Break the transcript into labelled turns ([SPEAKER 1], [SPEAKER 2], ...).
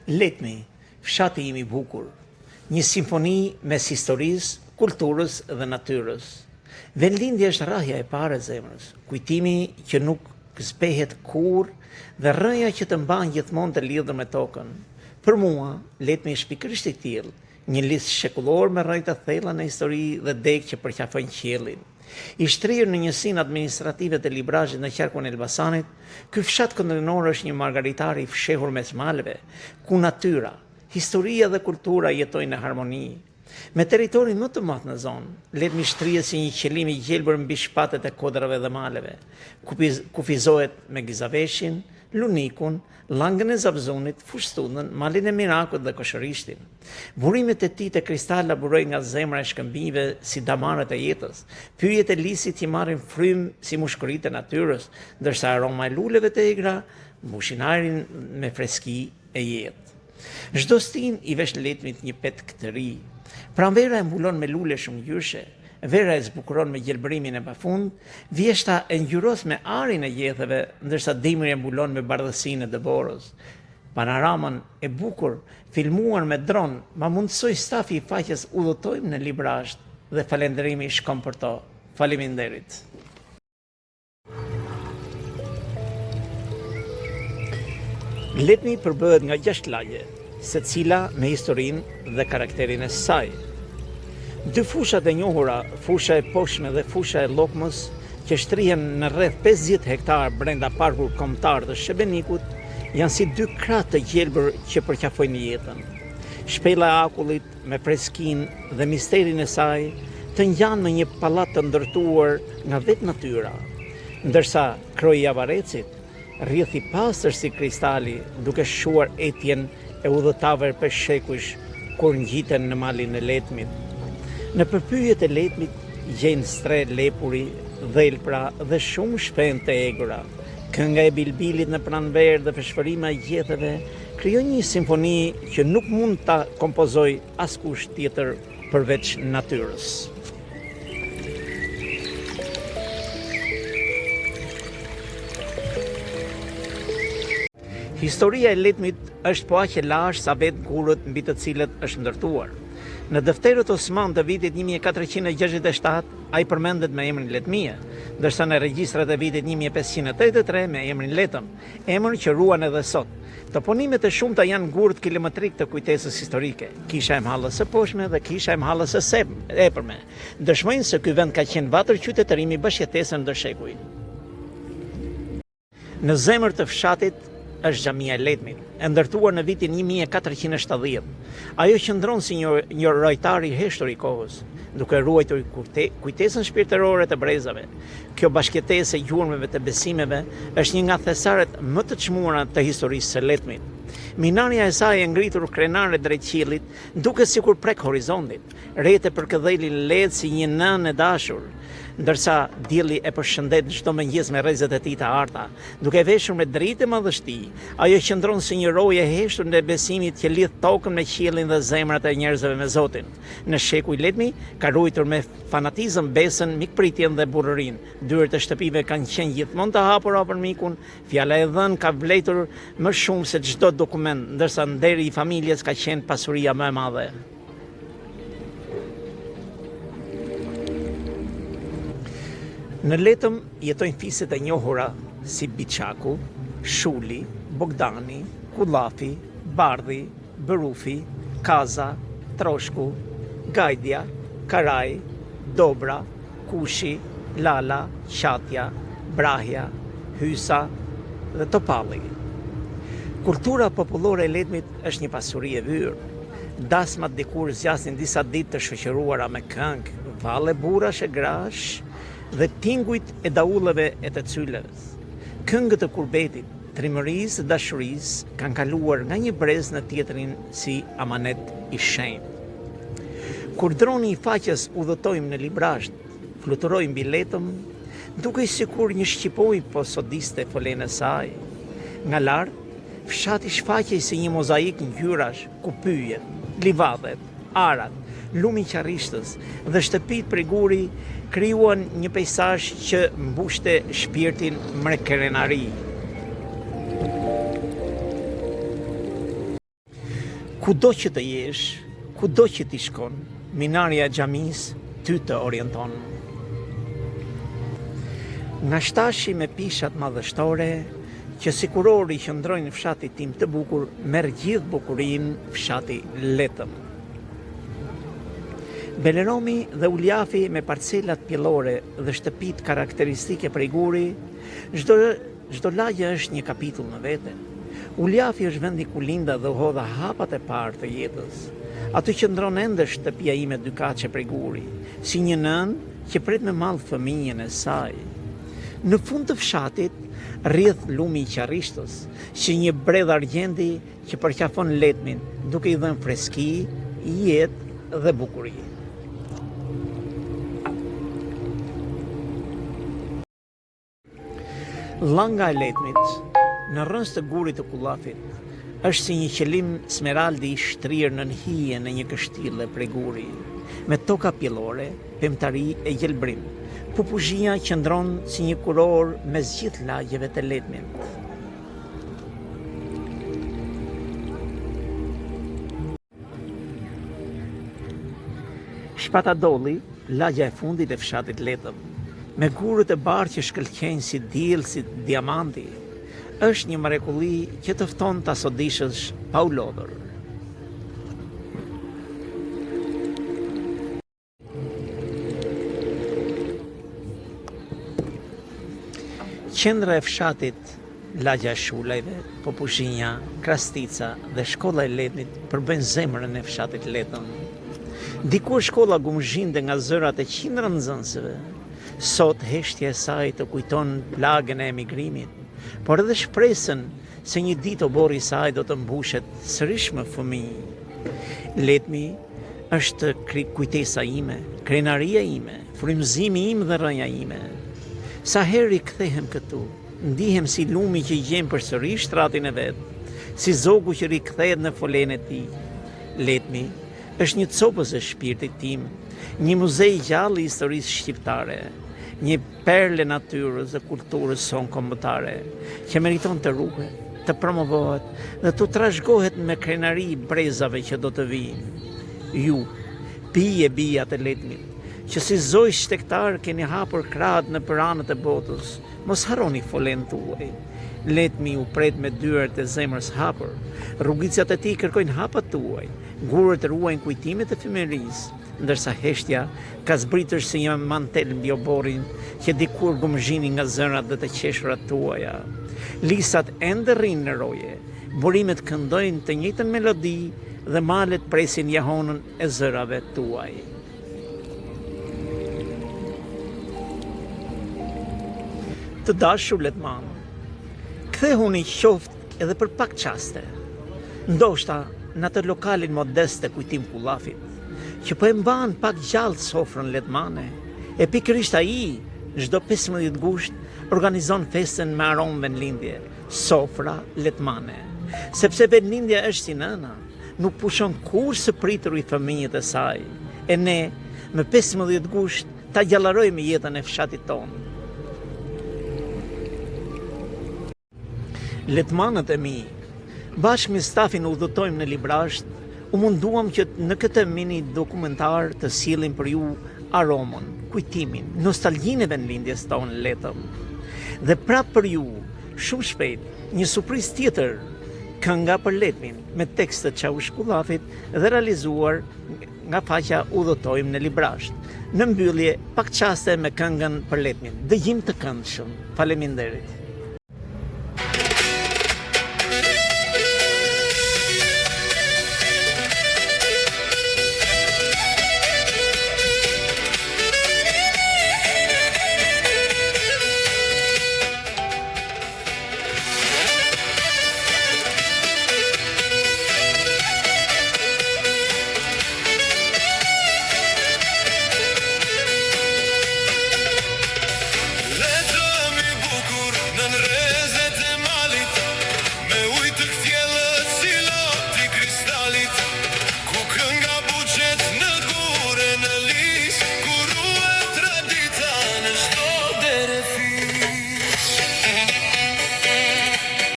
[SPEAKER 1] Letmi, fshati im i bukur, një simfoni mes historisë, kulturës dhe natyrës. Vendlindja është rrahja e parë e zemrës, kujtimi që nuk zbehet kurrë dhe rrënja që të mban gjithmonë të lidhur me tokën. Për mua, Letmi është pikërisht i tillë, një lis shekullor me rrënjë të thella në histori dhe degë që përqafojnë qiellin. I shtrirë në njësinë administrative të Librazhdit në qarkun e Elbasanit, ky fshat kodrinor është një margaritar i fshehur mes maleve, ku natyra, historia dhe kultura jetojnë në harmoni. Me territorin më të madh në zonë, Letmi shtrihet si një qilim i gjelbër mbi shpatet e kodrave dhe maleve. Kufizohet me Gizaveshin, Lunikun, Llangën e Zabzunit, Fushë-Studnën, Malin e Mirakut dhe Koshorishtin. Burimet e tij të kristalta burojnë nga zemra e shkëmbinjve si damarët e jetës, pyjet e lisit që marrin frymë si mushkëritë e natyrës, ndërsa aroma e luleve të egra mbushin ajrin me freski e jetë. Çdo stinë i vesh Letmit një petk të ri. Pranvera e mbulon me lule shumëngjyrëshe, vera e zbukuron me gjelbërimin e pafund, vjeshta e ngjyros me arin e gjetheve, ndërsa dimri e mbulon me bardhësinë e dëborës. Panoramën e bukur, filmuar me dron, ma mundësoi stafi i faqes Udhëtojmë në Librazhd dhe falënderimi shkon për to. Faleminderit! Letmi përbëhet nga 6 lagje, secila me historinë dhe karakterin e saj. Dy fushat e njohura, fusha e poshtme dhe fusha e Llokmës, që shtrihen në rreth 50 hektar brenda Parkut Kombëtar të Shebenikut, janë si dy krahë të gjelbër që përqafojnë jetën. Shpella e akullit me freskinë dhe misterin e saj, të ngjan me një pallat të ndërtuar nga vetë natyra. Ndërsa kroi i Avarecit rrjedh i pastër si kristali, duke shuar etjen e udhëtarëve prej shekujsh kur ngjiten në malin e Letmit. Nëpër pyjet e Letmit gjejnë strehë lepuri, dhelpra dhe shumë shpendë të egra. Kënga e bilbilit në pranverë dhe fëshfërima e gjetheve krijojnë një simfoni që nuk mund ta kompozojë askush tjetër përveç natyrës. Historia e Letmit është po aq e lashtë sa vetë gurët mbi të cilët është ndërtuar. Në dëfterët osmanë të vitit 1467, ai përmendet me emrin Letmije, ndërsa në regjistrat e vitit 1583 me emrin Letëm, emër që ruan edhe sot. Toponimet e shumta janë gurët kilometrikë të kujtesës historike, Kisha e Mëhallës së Poshtme dhe Kisha e Mëhallës së Epërme, dëshmojnë se ky vend ka qenë vatër qytetërimi bashkëjetese ndër shekuj. Në zemër të fshatit është xhamia e Letmit, e ndërtuar në vitin 1470. Ajo qëndron si një, një rojtar i heshtur i kohës, duke ruajtur kujtesën shpirtërore të brezave. Kjo bashkëjetesë e gjurmëve të besimeve është një nga thesaret më të çmuara të historisë së Letmit. Minarja e saj e ngritur krenare drejt qiellit, duket sikur prek horizontin. Retë e përkëdhelin lehtë si një nënë e dashur, ndërsa dielli e përshëndet çdo mëngjes me rrezet e tij të arta, duke e veshur me dritë e madhështi. Ajo qëndron si një roje e heshtur e besimit që lidh tokën me qiellin dhe zemrat e njerëzve me Zotin. Në shekuj Letmi ka ruajtur me fanatizëm besën, mikpritjen dhe burrërinë. Dyert e shtëpive kanë qenë gjithmonë të hapura për mikun, fjala e dhënë ka vlejtur më shumë se çdo dokument, ndërsa nderi i familjes ka qenë pasuria më e madhe. Në Letëm jetojnë fiset e njohura si Biçaku, Shuli, Bogdani, Kullafi, Bardhi, Bërufi, Kaza, Troshku, Gajdja, Karaj, Dobra, Kushi, Lala, Qatja, Brahja, Hysa dhe Topalli. Kultura popullore e Letmit është një pasuri e vyer. Dasmat dikur zgjasnin disa ditë të shoqëruara me këngë, valle burrash e grash dhe tingujt e daulleve e të cyles. Këngët e kurbetit, trimërisë dhe dashurisë kanë kaluar nga një brez në tjetrin si amanet i shenjtë. Kur droni i faqes Udhëtojmë në Librazhd fluturoi mbi Letëm, dukej sikur një shqiponjë po sodiste folenë e saj. Nga lart, Fshati shfaqej si një mozaik ngjyrash ku pyjet, livadhet, arat, lumi i Qarrishtës dhe shtëpitë prej guri krijuan një peisazh që mbushte shpirtin me krenari. Kudo që të jesh, kudo që ti shkon, minarja e xhamisë ty të orienton. Nga shtashi me pishat madhështore, që si kurorë i qëndrojnë fshatit tim të bukur, merr gjithë bukurinë fshati Letëm. Beleromi dhe Uljafi me parcelat pjellore dhe shtëpitë karakteristike prej guri, çdo çdo lagje është një kapitull në vete. Uljafi është vendi ku linda dhe hodha hapat e parë të jetës. Aty qëndron ende shtëpia ime dykatëshe prej guri, si një nënë që pret me mall fëmijën e saj. Në fund të fshatit rrjedh lumi i Qarrishtës, si një bredh argjendi që përqafon Letmin, duke i dhënë freski, jetë dhe bukuri. Llanga e Letmit, në rrënjë të gurit të Kullafit, është si një qilim smeraldi i shtrirë nën hijen e një kështjelle prej guri, me toka pjellore, pemëtari e gjelbrim. Pupuzhinja qëndron si një kurorë mes gjithë lagjeve të Letmit. Shpatadolli, lagja e fundit e fshatit Letëm, me gurët e bardhë që shkëlqejnë si diell si diamanti, është një mrekulli që të fton ta sodisësh pa u lodhur. Qendra e fshatit, lagja e Shulajve, Popuzhinja, Krastica dhe shkolla e Letmit përbëjnë zemrën e fshatit Letëm. Dikur shkolla gumëzhinte nga zërat e qindra nxënësve. Sot heshtja e saj të kujton plagën e emigrimit, por edhe shpresën se një ditë oborri i saj do të mbushet sërish me fëmijë. Letmi është kujtesa ime, krenaria ime, frymëzimi im dhe rrënja ime. Sa herë rikthehem këtu, ndihem si lumi që gjen përsëri shtratin e vet, si zogu që rikthehet në folenë e tij. Letmi është një copëz e shpirtit tim, një muze i gjallë i historisë shqiptare, një perlë e natyrës dhe kulturës sonë kombëtare, që meriton të ruhet, të promovohet dhe t'u trashëgohet me krenari brezave që do të vijnë. Ju, bij e bija të Letmit, që si zogj shtegtarë keni hapur krahët nëpër anët e botës, mos harroni folenë tuaj. Letmi ju pret me dyert e zemrës hapur, rrugicat e tij kërkojnë hapat tuaj, gurët ruajnë kujtimet e fëmijërisë, ndërsa heshtja ka zbritur si një mantel mbi oborrin që dikur gumëzhinin nga zërat dhe të qeshurat tuaja. Lisat ende rrinë në roje, burimet këndojnë të njëjtën melodi dhe malet presin jehonën e zërave tuaj. Të dashur letmanë, kthehuni qoftë Edhe për pak çaste. Ndoshta në atë lokalin modest të Kujtim Kullafit, që po e mban pak gjallë sofrën letmane, e pikërisht ai, çdo 15 gusht, organizon festën me aromë vendlindje, sofra letmane. Sepse vendlindja është si nëna, nuk pushon kurrë së prituri fëmijët e saj. E ne, më 15 gusht, ta gjallërojmë jetën e fshatit tonë. Letmanët e mi, bashkë me stafin Udhëtojmë në Librazhd, u munduam që në këtë mini dokumentar të sjellim për ju aromën, kujtimin, nostalgjinë e vendlindjes tonë Letëm. Dhe prapë për ju, shumë shpejt, një surprizë tjetër, kënga për Letmin, me tekst të Çaush Kullafit dhe realizuar nga faqja Udhëtojmë në Librazhd. Në mbyllje, pak çaste me këngën për Letmin. Dëgjim të këndshëm. Faleminderit.